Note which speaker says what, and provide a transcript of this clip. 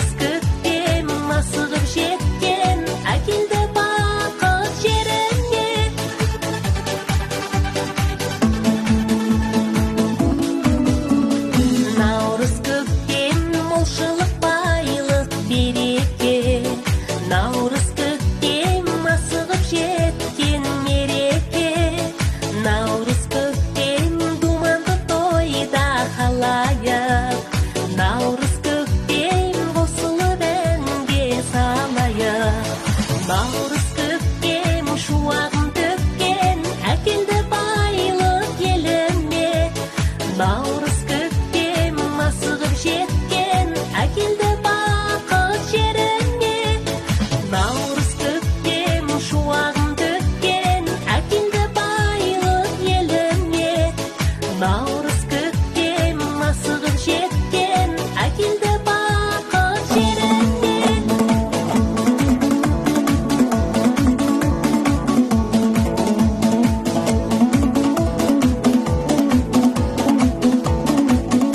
Speaker 1: Наурыз көктем асығып жеткен, әкелді бақыт жеріне. Наурыз көктем молшылық, байлық, береке. Наурыз көктем асығып жеткен мереке. Наурыз көктем думанды тойда халайық. Наурыз көктем қосылып әнге салайық. Наурыз көктем шуағын төккен, әкелді байлық еліме. Наурыз көктем асығып жеткен, әкелді бақыт жеріне. Наурыз көктем шуағын төккен, әкелді байлық еліме. Наурыз көктем асығып жеткен, әкелді бақыт жеріне.